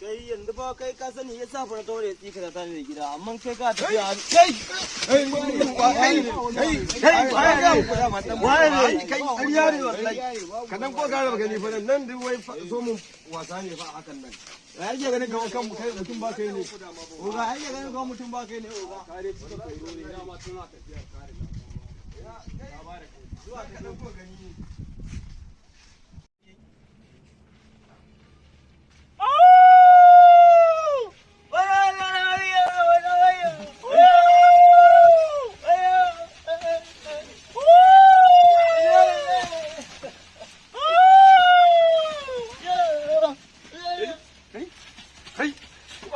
Kai yanzu ba kai ka sani ya sa fara taure tsika ta ne gida amma kai ka tafi kai kai kai kai kai kai ƙarya ne wallahi kadan ko gara baka ni fa nan duk wai so mun wasa ne fa hakan nan. Ya ke ganin kamar kan kai mutum ba kai ne. Oga ai ke ganin kamar mutum ba kai ne oga. Kare cika kai ne dama tana tafiya kare. Ya ba da kai. Zuwa kadan ko gani.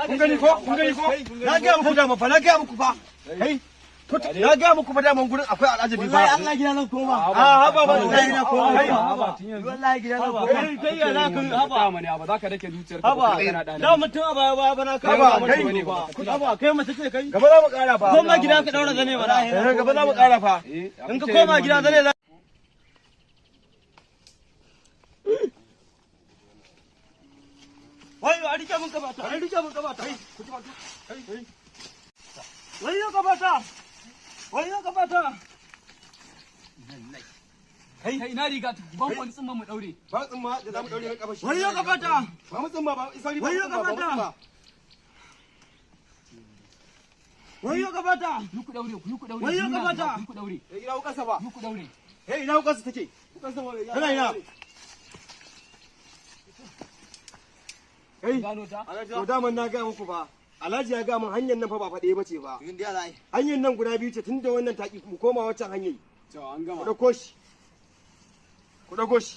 Kun gani ko? Kun gani ko? Na ga muku dama fa, na ga muku fa. Kai, na ga muku fa daman gurin akwai al'ajabi fa. Wallahi Allah gida zan koma. A haba ba wallahi na koma. Wallahi gida zan koma. Kai ya za ka haba mana ba za ka dake zuciyar ka Haba. kana da Da mutum a baya baya bana kai. Haba, kai. Haba kai mace ce kai. Gaba za mu kara fa. Koma gida ka daura zane mana. Eh, gaba za mu kara fa. In ka koma gida zane za. Wai a rike mun kabata, a rike mun kabata. Wai yo kabata. Wai yo kabata. Kai ina riga ban wani tsumma mu daure. Ba tsumma da za mu daure mai kafa shi. Wai yo kabata. Ba mu tsumma ba, isari ba. Wai yo kabata. Wai yo kabata. Yi ku daure, ku daure. Wai yo kabata. Yi ku daure. Eh, ina wukarsa ba. Yi ku daure. Eh, ina wukarsa take. Tana ina. Kai, Gano ta? to daman na gaya muku fa. Alhaji ya gaya min hanyar nan fa ba faɗe ba ce ba. Hanyar nan guda biyu ce tunda wannan taki mu koma waccan hanyar. To an gama. Ku ɗauko shi. Ku ɗauko shi.